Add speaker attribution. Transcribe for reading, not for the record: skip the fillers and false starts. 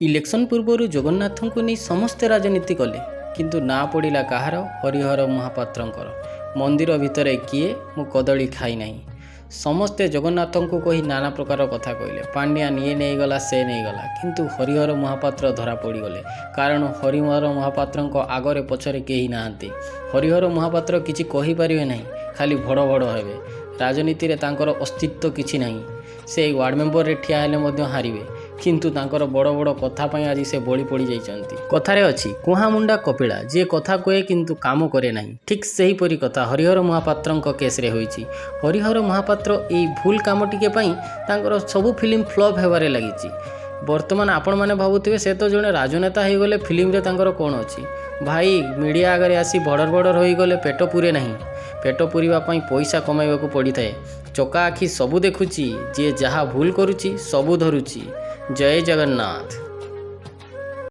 Speaker 1: Election ପୂର୍ବରୁ ଜଗନ୍ନାଥଙ୍କୁ ନେଇ ସମସ୍ତେ ରାଜନୀତି କଲେ, କିନ୍ତୁ ନାଁ ପଡ଼ିଲା କାହାର? ହରିହର ମହାପାତ୍ରଙ୍କର। ମନ୍ଦିର ଭିତରେ କିଏ, ମୁଁ କଦଳୀ ଖାଇନାହିଁ। ସମସ୍ତେ ଜଗନ୍ନାଥଙ୍କୁ କହି ନାନା ପ୍ରକାର କଥା କହିଲେ। ପାଣ୍ଡିଆନ ଇଏ ନେଇଗଲା, ସେ ନେଇଗଲା, କିନ୍ତୁ ହରିହର ମହାପାତ୍ର ଧରା ପଡ଼ିଗଲେ। କାରଣ ହରିହର ମହାପାତ୍ରଙ୍କ ଆଗରେ ପଛରେ କେହି ନାହାନ୍ତି। ହରିହର ମହାପାତ୍ର କିଛି କହିପାରିବେ ନାହିଁ, ଖାଲି ଭଡ଼ ଭଡ଼ ହେବେ। ରାଜନୀତିରେ ତାଙ୍କର ଅସ୍ତିତ୍ୱ କିଛି ନାହିଁ। ସେ ୱାର୍ଡ଼ ମେମ୍ବରରେ ଠିଆ ହେଲେ ମଧ୍ୟ ହାରିବେ। କିନ୍ତୁ ତାଙ୍କର ବଡ଼ ବଡ଼ କଥା ପାଇଁ ଆଜି ସେ ବଳି ପଡ଼ିଯାଇଛନ୍ତି। କଥାରେ ଅଛି, କୁହାମୁଣ୍ଡା କପିଳା, ଯିଏ କଥା କୁହେ କିନ୍ତୁ କାମ କରେ ନାହିଁ। ଠିକ୍ ସେହିପରି କଥା ହରିହର ମହାପାତ୍ରଙ୍କ କେସ୍ରେ ହୋଇଛି। ହରିହର ମହାପାତ୍ର ଏଇ ଭୁଲ କାମ ଟିକେ ପାଇଁ ତାଙ୍କର ସବୁ ଫିଲ୍ମ ଫ୍ଲପ୍ ହେବାରେ ଲାଗିଛି। ବର୍ତ୍ତମାନ ଆପଣମାନେ ଭାବୁଥିବେ, ସେ ତ ଜଣେ ରାଜନେତା ହେଇଗଲେ, ଫିଲ୍ମରେ ତାଙ୍କର କ'ଣ ଅଛି? ଭାଇ, ମିଡ଼ିଆ ଆଗରେ ଆସି ଭଡ଼ର ଭଡ଼ର ହୋଇଗଲେ ପେଟ ପୁରେ ନାହିଁ। ପେଟ ପୁରିବା ପାଇଁ ପଇସା କମାଇବାକୁ ପଡ଼ିଥାଏ। ଚକା ଆଖି ସବୁ ଦେଖୁଛି। ଯିଏ ଯାହା ଭୁଲ କରୁଛି, ସବୁ ଧରୁଛି। ଜୟ ଜଗନ୍ନାଥ।